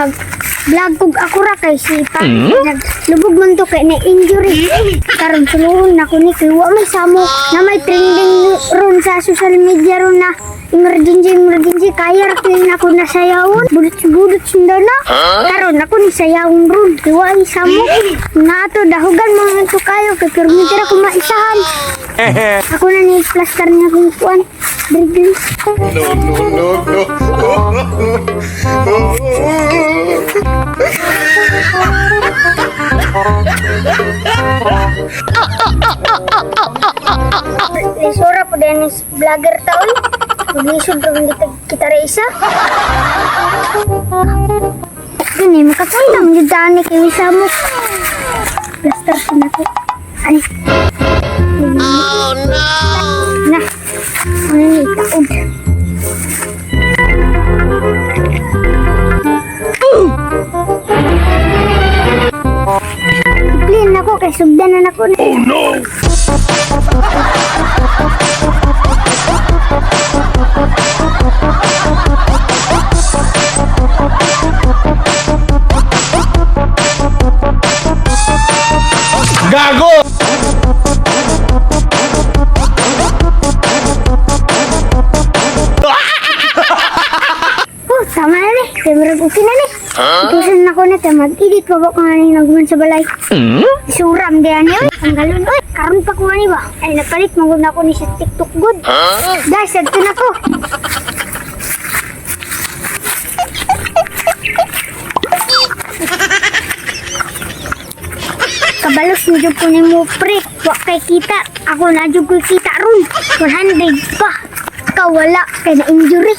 Mag vlog kog ako ra kay si pa. Lubog man to kay na injury. Karon suluhon na ko ni kay wa may samok na may trending ron sa social media ron na emergency, emergency, kaya ra kay nako na sayawon. Budot budot sundaw na. Karon ako ni sayawon ron. Kay wa ay samok. Nato dahugan mga to kayo kay permit ra ko maisahan. Ako na ni plaster niya kung kuan. Brigli. No, no, no, no. Lisura po din is vlogger taon. Maglisod rin kita, kita ra isa. Gani, makapunta mo dyan ni kay Samok. Plaster ko na ko. Ay. Oh no! Na. Ano ni taod? Iplin ako kay sugdan na nako. Oh no! Gago! Oh, tama na ni. Kay murag okay na ni. Utusan na ko na ta mag-edit pa ba ko nga ni nagman sa balay. Suram di ani oy. Ang galon oy. Karon pa ko ani ba? Ay napalit man gud na ako ni sa TikTok good. Guys, adto na ko. Kabalos ni jud ko nimo pre. Wa kay kita. Ako na jud ko'y kita ron. 100 pa. Ikaw wala kay na injury.